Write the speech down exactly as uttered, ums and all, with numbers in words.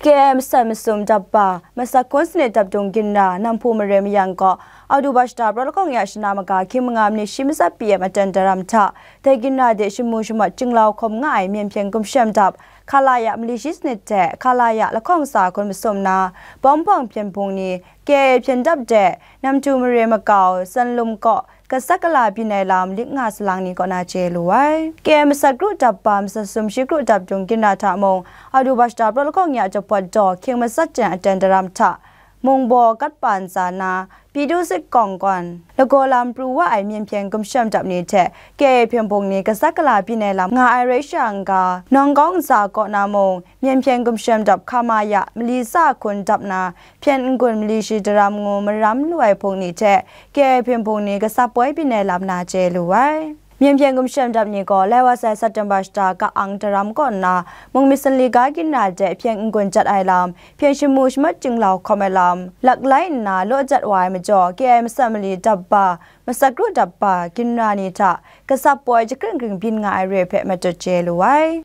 K I masat masum dapba, masat hkun sanit dapdung ginra, Nampu mare mayang kaw, October shata prawt lahkawng ya shana maga hkying manga minit shi matsat P M aten daram hta, dai ginra de shamu shamat jinglau hkawm nga ai Myen Hpyen Gumshem Dap, Khalaya mali shi sanit hte Khalaya lahkawng tsa hkun masum na, bawng hpawng hpyen hpung ni, K I a hpyen dap de, Nampu mare makau, Sanlum kaw, gasat gala byin ai lam lik nga salang ni kaw na chye lu ai. K I masat kru dapba, masat sumshi kru dapdung ginra hta mung, October shata prawt lahkawng ya jahpawt daw, hkying matsat jen aten daram hta, mungbaw gat pa ntsa na, Pidu sit kawng gawn, lagaw lam pru wa ai Myen Hpyen Gumshem Dap ni hte K I hpyen hpung ni gasat gala byin ai lam nga ai rai sha n ga, Nawng Kawng ntsa kaw na mung, Myen Hpyen Gumshem Dap Khamaya mali tsa hkun dap na, hpyen n-gun mali shi daram ngu maram lu ai hpung ni hte K I hpyen hpung ni gasat poi byin ai lam na chye lu ai. Myen Hpyen Gumshem Dap ni gaw, lai wa sai September shata ka-ang daram kaw nna, mung myit sanli ga ginra de hpyen n-gun jat ai lam, hpyen shamu shamat jinglau hkawm ai lam, lak lai nna law jat wa ai majaw, K I masat mali dapba, masat kru dapba, ginra ni hta, gasat poi jahkring kring byin nga ai re hpe matut chye lu ai.